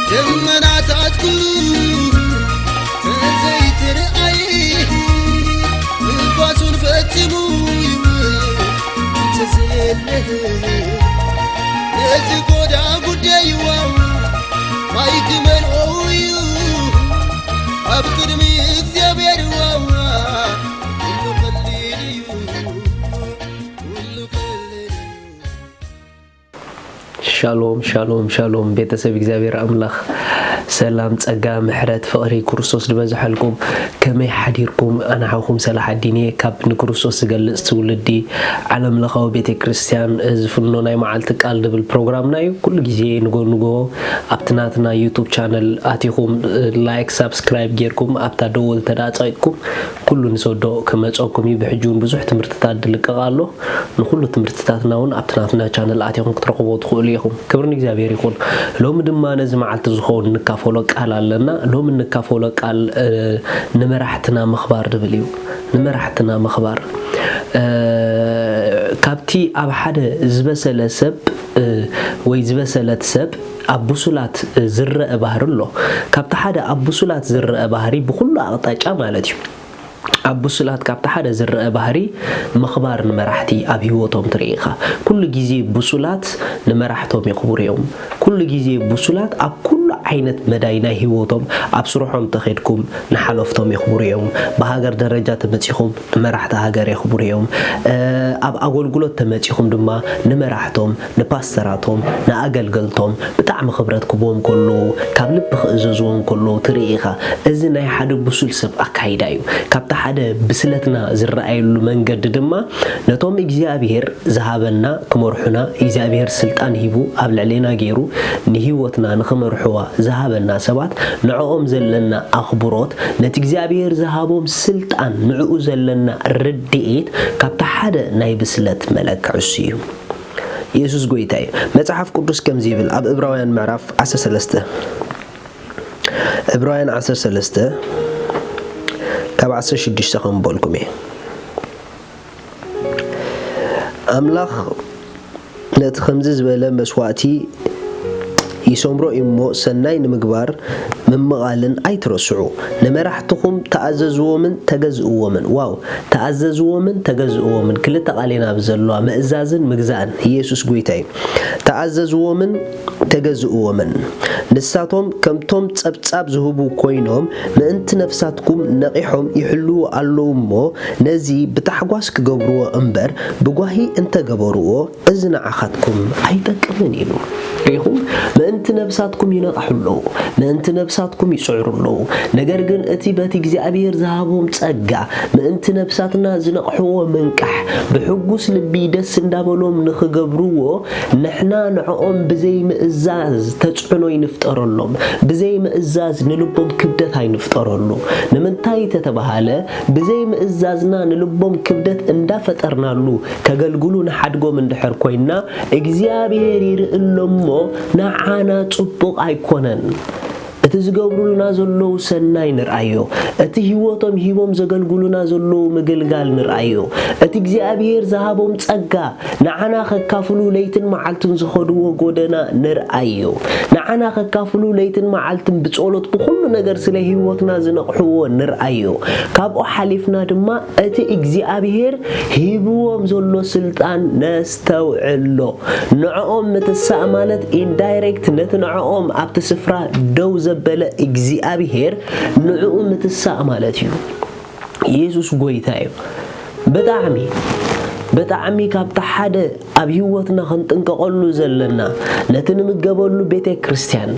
ደመናታት ኩሉ ተዘይትርኣይ፣ ንፋሱን ፈጺሙ ይውል እንተዘየለ፣ ነዚ ጎዳ ጉዳይዋ ማይ ክመልኦ እዩ ኣብ ቅድሚ እግዚኣብሔር ዋዋ። ኩሉ ቀሊል እዩ፣ ኩሉ ቀሊል እዩ። ሻሎም፣ ሻሎም፣ ሻሎም፣ ቤተሰብ እግዚኣብሔር ኣምላኽ ሰላም፣ ጸጋ፣ ምሕረት፣ ፍቕሪ ክርስቶስ ዝበዝሐልኩም። ከመይ ሓዲርኩም? ኣነ ሓውኹም ሰላሓዲን እየ፣ ካብ ንክርስቶስ ዝገልጽ ትውልዲ ዓለም ለኻዊ ቤተ ክርስቲያን ዝፍኖ ናይ መዓልቲ ቃል ዝብል ፕሮግራምና እዩ። ኩሉ ግዜ ንጎ ንጎ ኣብቲ ናትና ዩቱብ ቻነል ኣቲኹም ላይክ፣ ሳብስክራይብ ጌርኩም ኣብታ ደወል ተዳጻቂጥኩም ኩሉ ንሰዶ ክመጸኩም እዩ። ብሕጂ እውን ብዙሕ ትምህርትታት ዝልቀቕ ኣሎ። ንኹሉ ትምህርትታትና እውን ኣብቲ ናትና ቻነል ኣቲኹም ክትረኽቦ ትኽእሉ ኢኹም። ክብሪ ንእግዚኣብሔር ይኹን። ሎሚ ድማ ነዚ መዓልቲ ዝኸውን እንካፈሎ ቃል ኣለና። ሎሚ እንካፈሎ ቃል፣ እ፣ ንመራሕትና ምኽባር ዝብል እዩ። ንመራሕትና ምኽባር። እ፣ ካብቲ ኣብ ሓደ ዝበሰለ ሰብ፣ እ፣ ወይ ዝበሰለት ሰብ ኣብ ብሱላት ዝረአ ባህሪ ኣሎ። ካብቲ ሓደ ኣብ ብሱላት ዝረአ ባህሪ ብኹሉ ኣቕጣጫ ማለት እዩ። ኣብ ብሱላት ካብቲ ሓደ ዝረአ ባህሪ ምኽባር ንመራሕቲ ኣብ ህይወቶም ትርኢ ኢኻ። ኩሉ ግዜ ብሱላት ንመራሕቶም የኽብሩ እዮም። ኩሉ ግዜ ብሱላት ኣብ ኩሉ ዓይነት መዳይ ናይ ህይወቶም፣ ኣብ ስርሖም ተኸድኩም ንሓለፍቶም የኽብሩ እዮም። ብሃገር ደረጃ ተመጺኹም ንመራሕቲ ሃገር የኽብሩ እዮም። እ፣ ኣብ ኣገልግሎት ተመጺኹም ድማ ንመራሕቶም፣ ንፓስተራቶም፣ ንኣገልገልቶም ብጣዕሚ ክብረት ክህብዎም ከለዉ፣ ካብ ልቢ ክእዘዝዎም ከለዉ ትርኢ ኢኻ። እዚ ናይ ሓደ ብሱል ሰብ ኣካይዳ እዩ። ካብቲ ሓደ ብስለትና ዝረኣየሉ መንገዲ ድማ ነቶም እግዚኣብሔር ዝሃበና ክመርሑና እግዚኣብሔር ስልጣን ሂቡ ኣብ ልዕሌና ገይሩ ንህይወትና ንኽመርሕዋ ዝሃበና ሰባት ንዕኦም ዘለና ኣኽብሮት፣ ነቲ እግዚኣብሔር ዝሃቦም ስልጣን ንዕኡ ዘለና ርድኢት ካብቲ ሓደ ናይ ብስለት መለክዒ እሱ እዩ። የሱስ ጐይታ እዩ። መጽሓፍ ቅዱስ ከምዚ ይብል ኣብ ዕብራውያን ምዕራፍ ዓሰርተ ሰለስተ፣ ዕብራውያን ዓሰርተ ሰለስተ ካብ ዓሰርተ ሽዱሽተ ከንበልኩም እየ። ኣምላኽ ነቲ ከምዚ ዝበለ መስዋእቲ ይሰምሮ እዩ እሞ፣ ሰናይ ንምግባር ምምቓልን ኣይትረስዑ። ንመራሕትኹም ተኣዘዝዎምን ተገዝእዎምን። ዋው! ተኣዘዝዎምን ተገዝእዎምን። ክልተ ቃል ኢና ኣብዚ ዘለዋ፣ ምእዛዝን ምግዛእን። ኢየሱስ ጐይታ እዩ። ተኣዘዝዎምን ተገዝእዎምን። ንሳቶም ከምቶም ጸብጻብ ዝህቡ ኮይኖም፣ ምእንቲ ነፍሳትኩም ነቒሖም ይሕልዉ ኣለዉ እሞ፣ ነዚ ብታሕጓስ ክገብርዎ እምበር፣ ብጓሂ እንተገበርዎ፣ እዚ ንዓኻትኩም ኣይጠቅምን ኢሉ። ርኢኹም? ምእንቲ ነብሳትኩም ይነቕሑ ኣለዉ፣ ምእንቲ ነብሳትኩም ይጽዕሩ ኣለዉ። ነገር ግን እቲ በቲ እግዚኣብሔር ዝሃቦም ጸጋ፣ ምእንቲ ነብሳትና ዝነቕሕዎ ምንቃሕ፣ ብሕጉስ ልቢ ደስ እንዳበሎም ንኽገብርዎ፣ ንሕና ንዕኦም ብዘይ ምእዛዝ ተጽዕኖ ኣይንፍጠረሎም፣ ብዘይ ምእዛዝ ንልቦም ክብደት ኣይንፍጠረሉ። ንምንታይ ተተባሃለ፣ ብዘይ ምእዛዝና ንልቦም ክብደት እንዳፈጠርናሉ፣ ከገልግሉ ንሓድጎም እንድሕር ኮይንና፣ እግዚኣብሔር ይርኢ ኣሎ እሞ፣ ንዓና ጽቡቕ ኣይኮነን። እቲ ዝገብሩልና ዘለዉ ሰናይ ንርኣዮ። እቲ ህይወቶም ሂቦም ዘገልግሉና ዘለዉ ምግልጋል ንርኣዮ። እቲ እግዚኣብሔር ዝሃቦም ጸጋ ንዓና ከካፍሉ ለይትን መዓልትን ዝኸድዎ ጎደና ንርኣዮ። ንዓና ከካፍሉ ለይትን መዓልትን ብጸሎት ብኹሉ ነገር ስለ ህይወትና ዝነቕሕዎ ንርኣዮ። ካብኡ ሓሊፍና ድማ እቲ እግዚኣብሔር ሂብዎም ዘሎ ስልጣን ነስተውዕሎ። ንዕኦም ምትሳእ ማለት ኢንዳይሬክት ነቲ ንዕኦም ኣብቲ ስፍራ ደው ዘበለ እግዚኣብሔር ንዕኡ ምትሳእ ማለት እዩ። ኢየሱስ ጐይታ እዩ። ብጣዕሚ፣ ብጣዕሚ ካብቲ ሓደ ኣብ ህይወትና ክንጥንቀቐሉ ዘለና፣ ነቲ ንምገበሉ ቤተ ክርስቲያን፣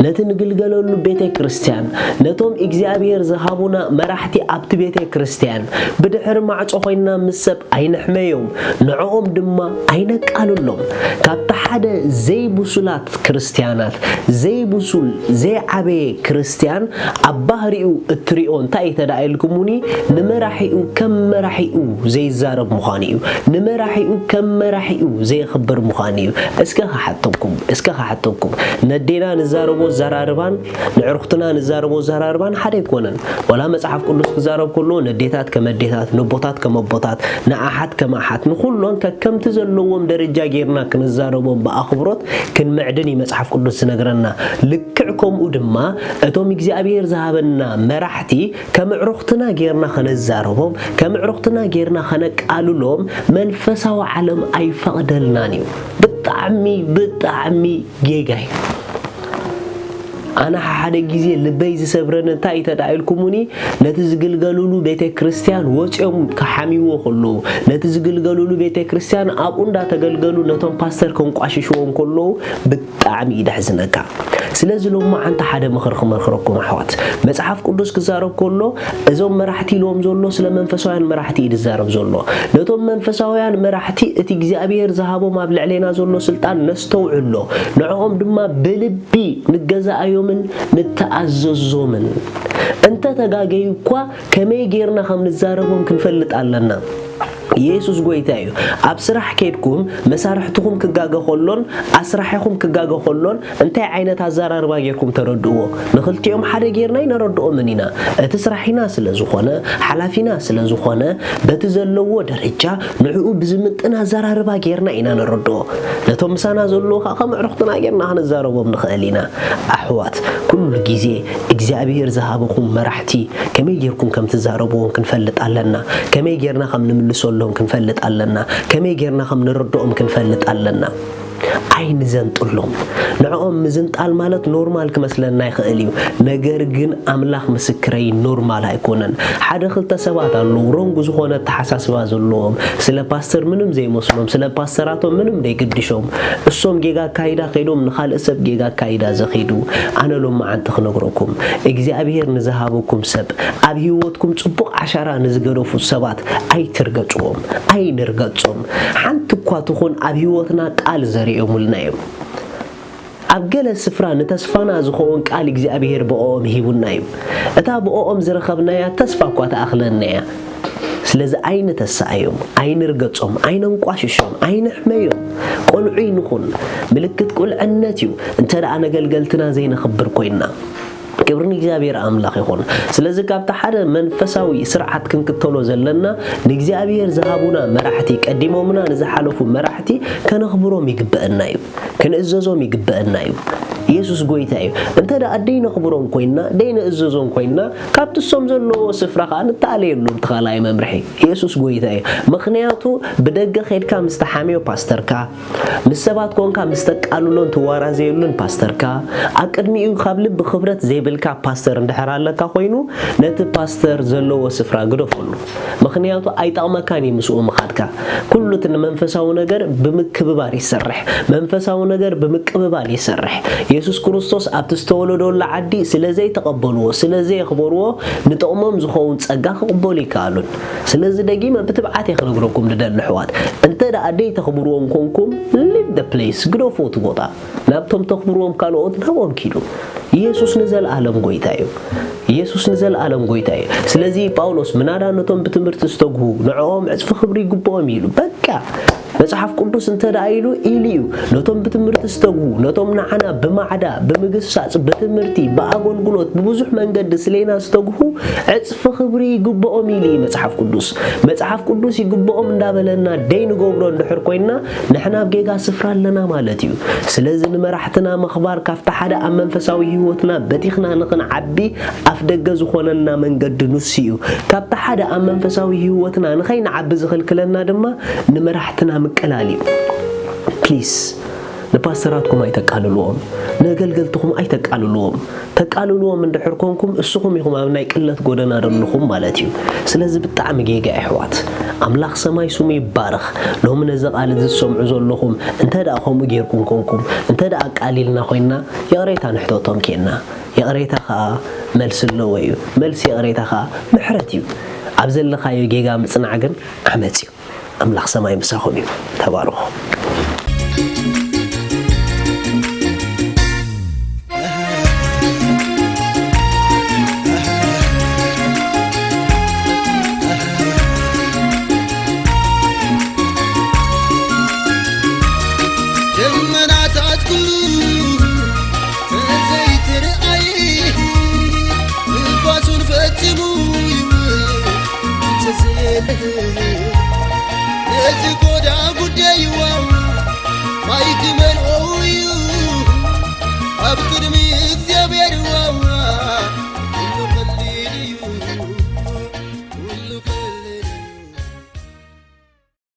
ነቲ ንግልገለሉ ቤተ ክርስቲያን፣ ነቶም እግዚኣብሔር ዝሃቡና መራሕቲ ኣብቲ ቤተ ክርስቲያን፣ ብድሕሪ ማዕጾ ኮይንና ምስ ሰብ ኣይንሕመዮም፣ ንዕኦም ድማ ኣይነቃልሎም። ካብቲ ሓደ ዘይብሱላት ክርስቲያናት፣ ዘይብሱል፣ ዘይዓበየ ክርስቲያን ኣብ ባህሪኡ እትሪኦ እንታይ እዩ ተዳ ኢልኩሙኒ፣ ንመራሒኡ ከም መራሒኡ ዘይዛረብ ምዃኑ እዩ። ንመራሒኡ ከም መራሒኡ ዘየኽብር ምዃኑ እዩ። እስከ ክሓተኩም፣ እስከ ክሓተኩም። ነዴና ንዛረቦ ኣዘራርባን ንዕርኽትና ንዛረቦ ኣዘራርባን ሓደ ኣይኮነን። ዋላ መጽሓፍ ቅዱስ ክዛረብ ከሎ ነዴታት ከም ኣዴታት፣ ነቦታት ከም ኣቦታት፣ ንኣሓት ከም ኣሓት፣ ንኹሎን ከከምቲ ዘለዎም ደረጃ ጌርና ክንዛረቦም ብኣኽብሮት ክንምዕድን እዩ መጽሓፍ ቅዱስ ዝነግረና። ልክዕ ከምኡ ድማ እቶም እግዚኣብሔር ዝሃበና መራሕቲ ከም ኣዕሩኽትና ጌርና ከነዛርቦም፣ ከም ኣዕሩኽትና ጌርና ከነቃልሎም መንፈሳዊ ዓለም ኣይፈቕደልናን እዩ። ብጣዕሚ፣ ብጣዕሚ ጌጋ እዩ። ኣነ ሓደ ግዜ ልበይ ዝሰብረኒ እንታይ እዩ ተዳ ኢልኩሙኒ፣ ነቲ ዝግልገሉሉ ቤተ ክርስቲያን ወፂኦም ክሓምይዎ ከለዉ፣ ነቲ ዝግልገሉሉ ቤተ ክርስቲያን ኣብኡ እንዳተገልገሉ ነቶም ፓስተር ከንቋሽሽዎም ከለዉ ብጣዕሚ እዩ ደሕዝነካ። ስለዚ ሎማዓንቲ ሓደ ምኽሪ ክመኽረኩም ኣሕዋት፣ መጽሓፍ ቅዱስ ክዛረብ ከሎ እዞም መራሕቲ ኢልዎም ዘሎ ስለ መንፈሳውያን መራሕቲ እዩ ዝዛረብ ዘሎ። ነቶም መንፈሳውያን መራሕቲ እቲ እግዚኣብሔር ዝሃቦም ኣብ ልዕሌና ዘሎ ስልጣን ነስተውዕሎ፣ ንዕኦም ድማ ብልቢ ንገዛኣዮምን ንተኣዘዞምን። እንተ ተጋገዩ እኳ ከመይ ጌርና ከም ንዛረቦም ክንፈልጥ ኣለና። ኢየሱስ ጎይታ እዩ። ኣብ ስራሕ ከድኩም መሳርሕትኹም ክጋገ ከሎን ኣስራሒኹም ክጋገ ከሎን እንታይ ዓይነት ኣዘራርባ ጌርኩም ተረድእዎ? ንኽልቲኦም ሓደ ጌርና ኣይነረድኦምን ኢና። እቲ ስራሒና ስለ ዝኾነ፣ ሓላፊና ስለ ዝኾነ፣ በቲ ዘለዎ ደረጃ ንዕኡ ብዝምጥን ኣዘራርባ ጌርና ኢና ነረድኦ። ነቶም ምሳና ዘለዉ ኸዓ ከም ኣዕሩኽትና ጌርና ክንዛረቦም ንኽእል ኢና። ኣሕዋት፣ ኩሉ ግዜ እግዚኣብሔር ዝሃበኹም መራሕቲ ከመይ ጌርኩም ከም ትዛረብዎም ክንፈልጥ ኣለና። ከመይ ጌርና ከም ንምልሰሎም ክንፈልጥ ኣለና። ከመይ ጌርና ከም ንርድኦም ክንፈልጥ ኣለና። ኣይንዘንጥሎም። ንዕኦም ምዝንጣል ማለት ኖርማል ክመስለና ይኽእል እዩ። ነገር ግን ኣምላኽ ምስክረይ ኖርማል ኣይኮነን። ሓደ ክልተ ሰባት ኣለዉ፣ ሮንግ ዝኾነ ኣተሓሳስባ ዘለዎም፣ ስለ ፓስተር ምንም ዘይመስሎም፣ ስለ ፓስተራቶም ምንም ዘይግድሾም፣ እሶም ጌጋ ኣካይዳ ከይዶም ንኻልእ ሰብ ጌጋ ኣካይዳ ዘኺዱ። ኣነ ሎማዓንቲ ክነግረኩም፣ እግዚኣብሔር ንዝሃበኩም ሰብ፣ ኣብ ህይወትኩም ጽቡቕ ዓሻራ ንዝገደፉ ሰባት ኣይትርገጽዎም፣ ኣይንርገጾም። ሓንቲ እኳ ትኹን ኣብ ህይወትና ቃል ዘሪኦሙልና እዮም። ኣብ ገለ ስፍራ ንተስፋና ዝኸውን ቃል እግዚኣብሔር ብኦኦም ሂቡና እዩ። እታ ብኦኦም ዝረኸብናያ ተስፋ እኳ ትኣኽለና እያ። ስለዚ ኣይንተስኣዮም፣ ኣይንርገጾም፣ ኣይነንቋሽሾም፣ ኣይንሕመዮም። ቆልዑ ይንኹን፣ ምልክት ቁልዕነት እዩ እንተ ደኣ ነገልገልትና ዘይነኽብር ኮይንና። ክብሪ ንእግዚኣብሔር ኣምላኽ ይኹን። ስለዚ ካብቲ ሓደ መንፈሳዊ ስርዓት ክንክተሎ ዘለና ንእግዚኣብሔር ዝሃቡና መራሕቲ፣ ቀዲሞምና ንዝሓለፉ መራሕቲ ከነኽብሮም ይግበአና እዩ፣ ክንእዘዞም ይግበአና እዩ። ኢየሱስ ጎይታ እዩ። እንተ ደኣ ደይነኽብሮም ኮይንና፣ ደይንእዘዞም ኮይንና፣ ካብቲ እሶም ዘለዎ ስፍራ ኸኣ ንተኣለየሎም እቲ ካልኣይ መምርሒ። ኢየሱስ ጎይታ እዩ። ምኽንያቱ ብደገ ኸይድካ ምስ ተሓምዮ ፓስተርካ፣ ምስ ሰባት ኮንካ ምስ ተቃልሎን ትዋራዘየሉን ፓስተርካ፣ ኣብ ቅድሚኡ ካብ ልቢ ክብረት ዘይብልካ ፓስተር እንድሕር ኣለካ ኮይኑ፣ ነቲ ፓስተር ዘለዎ ስፍራ ግደፈሉ። ምኽንያቱ ኣይጠቕመካን እዩ ምስኡ ምኻድካ። ኩሉ እቲ ንመንፈሳዊ ነገር ብምክብባር ይሰርሕ። መንፈሳዊ ነገር ብምቅብባል ይሰርሕ። የሱስ ክርስቶስ ኣብቲ ዝተወለደሉ ዓዲ ስለ ዘይተቐበልዎ፣ ስለ ዘየኽበርዎ፣ ንጥቕሞም ዝኸውን ጸጋ ክቕበሉ ይከኣሉን። ስለዚ ደጊመ ብትብዓት እየ ክነግረኩም ዝደሊ ኣሕዋት፣ እንተ ደኣ ደይተኽብርዎም ኮንኩም፣ leave the place፣ ግደፉ እቲ ቦታ። ናብቶም ተኽብርዎም ካልኦት ናብኦም ኪዱ። ኢየሱስ ንዘለኣለም ጎይታ እዩ። ኢየሱስ ንዘለኣለም ጎይታ እዩ። ስለዚ ጳውሎስ ምናዳ ነቶም ብትምህርቲ ዝተግሁ ንዕኦም ዕጽፊ ክብሪ ይግብኦም ኢሉ። በቃ መጽሓፍ ቅዱስ እንተ ደኣ ኢሉ ኢሉ እዩ። ነቶም ብትምህርቲ ዝተግሁ፣ ነቶም ንዓና ብማዕዳ፣ ብምግሳጽ፣ ብትምህርቲ፣ ብኣገልግሎት፣ ብብዙሕ መንገዲ ስሌና ዝተግሁ ዕጽፊ ክብሪ ይግብኦም ኢሉ እዩ መጽሓፍ ቅዱስ። መጽሓፍ ቅዱስ ይግብኦም እንዳበለና ደይንገብሮ እንድሕር ኮይንና ንሕና ኣብ ጌጋ ስፍራ ኣለና ማለት እዩ። ስለዚ ንመራሕትና ምኽባር ካብቲ ሓደ ኣብ መንፈሳዊ ህይወትና በቲኽና ንኽንዓቢ ኣፍ ደገ ዝኾነና መንገዲ ንሱ እዩ። ካብቲ ሓደ ኣብ መንፈሳዊ ህይወትና ንኸይንዓቢ ዝኽልክለና ድማ ንመራሕትና ምቅላል እዩ። ፕሊስ፣ ንፓስተራትኩም ኣይተቃልልዎም፣ ንኣገልገልትኹም ኣይተቃልልዎም። ተቃልልዎም እንድሕር ኮንኩም፣ እስኹም ኢኹም ኣብ ናይ ቅለት ጎደና ዘለኹም ማለት እዩ። ስለዚ ብጣዕሚ ጌጋ የሕዋት። ኣምላኽ ሰማይ ስሙ ይባረኽ። ሎሚ ነዚ ቃል እዚ ትሰምዑ ዘለኹም፣ እንተ ደኣ ከምኡ ጌርኩም ኮንኩም፣ እንተ ደኣ ኣቃሊልና ኮይንና፣ ይቕሬታ ንሕተቶም ኬንና። ይቕሬታ ኸኣ መልሲ ኣለዎ እዩ። መልሲ ይቕሬታ ኸኣ ምሕረት እዩ። ኣብ ዘለኻዮ ጌጋ ምጽናዕ ግን ዓመጽ እዩ። ኣምላኽ ሰማይ ምሳኹም እዩ። ተባረኹ። ደመናታት ኩሉ ተዘይትርኣይ፣ ንፋሱን ፈጺሙ ይውል ተዘይርእ፣ ነዚ ጎዳ ጉዳይዋ